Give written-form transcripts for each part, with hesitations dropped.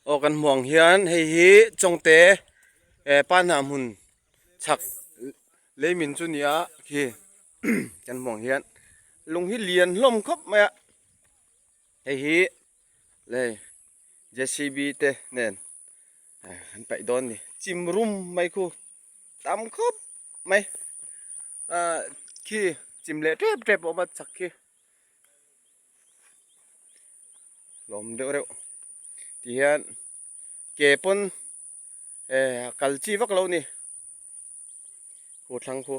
Aw kan hmuh ang hian hei hi Chawngte eh Panhnah hmun chhak leimin chu nia khi kan hmuh ang hian lung hi lian hlawm khawp mai a hei hi lei J_C_B te nen an paih dawn a ni chim rum mai khu tam khawp mai ah khi chim leh tep tep a awm a chhak khi. Lawm deuh reuh ti hian ke pawn eh a kal chi vak lo a ni khu thlang khu.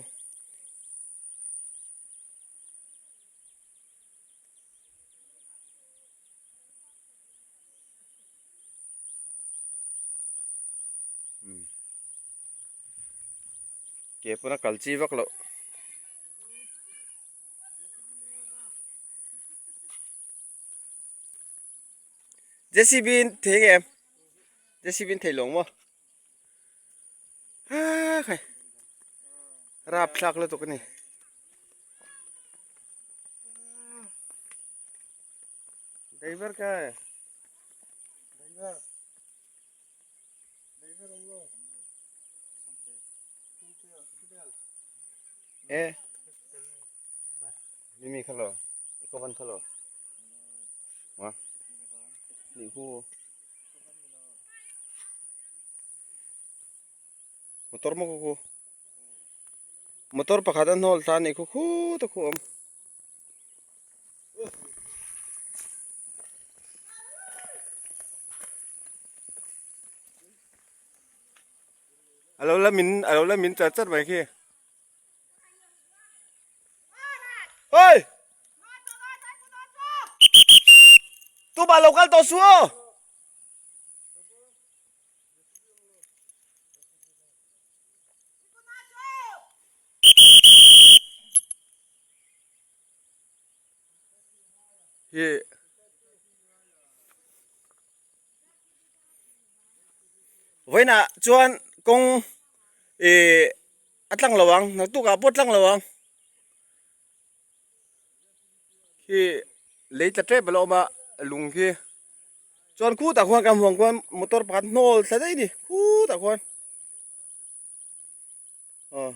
Ke pawn a kal chi vak loh. JCB in thei nge em JCB in thei lawng maw ha khai rap thlak lutuk a ni. Driver ka driver driver awm lo e mimi kha lo ikovan kha lo wa ni hu motor mo khu motor pakhat an hawl thla ni khu khu ta khu awm. A lo la min a lo la min chat chat mai khi. Oi! Tu bà lo kal tawh su aw. Hi Vawiinah chuan kawng ih a tlang lo ang naktuk ah pawh tlang lo ang khi lei tla tep a la awm a lung khi chuan khutah khuan kan hmuh ang khuan motor pakhat hnawl thla daih a ni khutah khuan aw.